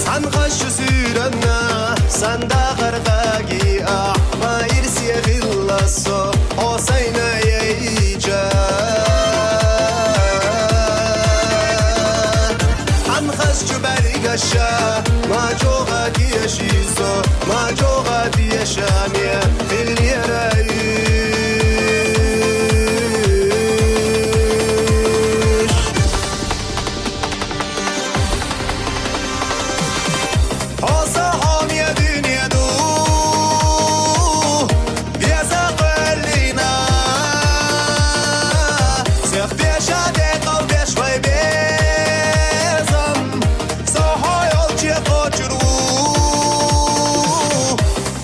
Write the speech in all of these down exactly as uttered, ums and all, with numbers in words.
Цхьанхашчу суьйранна сан дахар къагиа, ма ирсе хилла со, хьо сайна яйча. Цхьанхашчу бӀаргаша, ма чӀогӀа теши со, ма чӀогӀа теша ме хиллера уьш. Хьо со хьоме дуьне ду, веза кхоьллина. Сех беша декъал беш вай безам, со хьо йолче кхочур ву.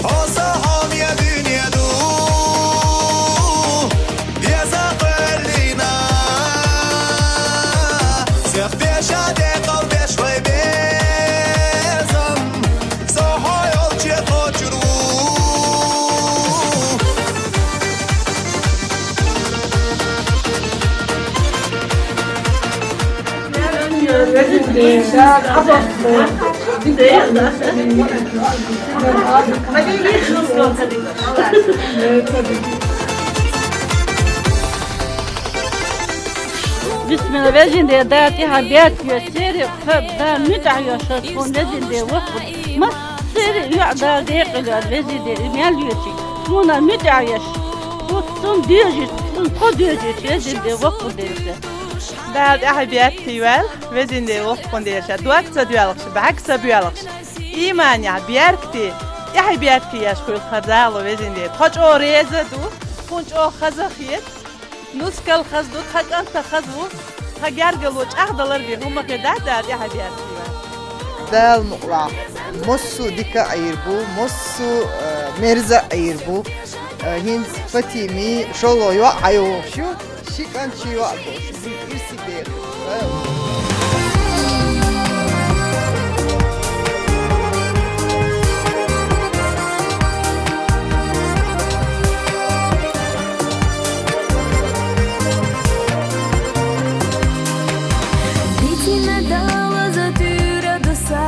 Хьо со хьоме дуьне ду, веза кхоьллина. Сех беша декъал беш вай безам, со хьо йолче кхочур ву. Бисмилла, везан Дела, Дала тӀехьа беркат йойла, церан пхи да муьтӀахь йолуш хилла суна, везан Дела, воккха. Массеран а йоӀ Дала декъала йойла, везан Дела, и мел йоьчий. Суна муьтӀахь еш, цунна доьжуш, цунна тхо доьжуш, везан Дела, воккха Дела. Дала тӀехьа беркате йойла, везан Дела, воккха Дела, ша дог ца доьлхуш, бӀаьрг ца боьлхуш, ийманехь, беркате, тӀехьа беркате еш хуьлда хӀара зала, везан Дела. Тхо чӀогӀа реза ду, тхуна чӀогӀа хаза хета, нускал хаза ду, тхан кӀант а хаза ву, тхан гергарло чӀагӀдалар бен хӀума хир дац, Дала тӀехьа беркате йойла. Дала мукъалахь, массо а дика а Ӏийр бу, массо а, э, мерза а Ӏийр бу. Э, хӀинца Фатимин шолгӀа йоӀ хьайогӀуш ю. Ши кӀант, ши йоӀ болуш, ирсе бехаш. Дитина далаза туьйра дуса,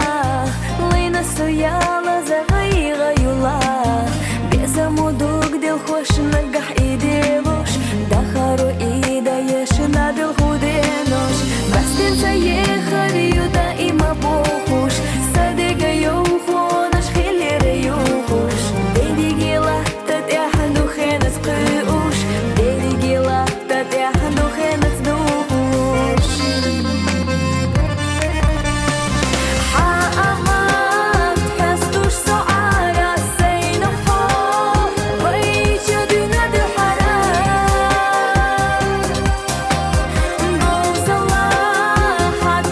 лайна со ялаза гӀайгӀа юла. Безамо дог делхош нагахь и делуш, дахаро и даеш набил хӀу денош. Бастина ца ехар ю даима бохуш, са дега йовхонаш хилира юхуш. Дерриге латта тӀехь ду хенаца кхуьуш, дерриге латта тӀехь ду хенаца духуш. Хьан амат хьестуш со Ӏара сайна хьо, вайчу дуьнен дуьхьара. Говзалла хьан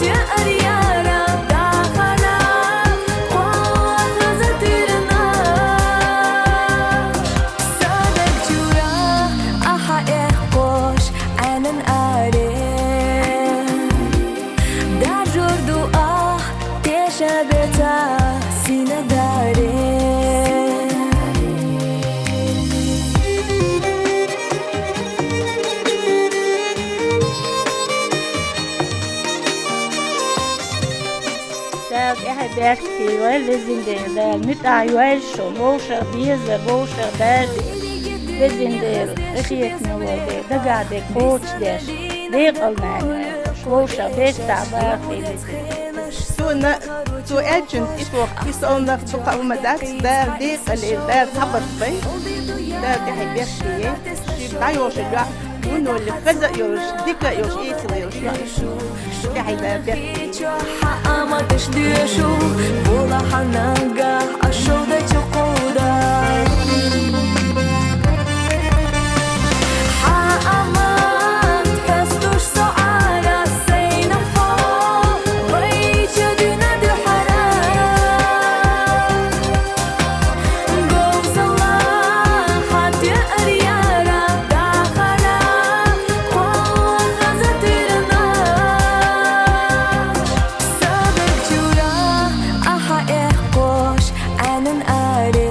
ТӀехьа беркате йойла, Везан Дела, Дала муьтӀахь йойла шун, вовшах беза, вовшах дажа. Везан Дела, къинхетаме волу Дела, дагахь дерг кхочушдеш, декъала нана йойла, вовшах бестахь бахийла. Суна цо аьллачунна тӀетоху и совнах, дукха хӀума дац, Дала декъале, Дала схьабарт бай, Дала тӀехь беркате йойла. Шуьга дӀайолуш йолу йоӀ вуно хаза а йолуш, дика а йолуш, эсала йолуш йоӀ ю шуна. ТӀехь Дала беркате йойла. Хьан аматаш доьшу, вола хьан нагахь, аш шовда чу кховда. Хьан амат хьоьстуш со Ӏара, сайна хьо вайчу дуьна дуьхьара. Говзалла хьан тоьар яра дахара, кхо хаза туьрна. Садарг чуьра ахьа эккхош, Ӏаьнан аре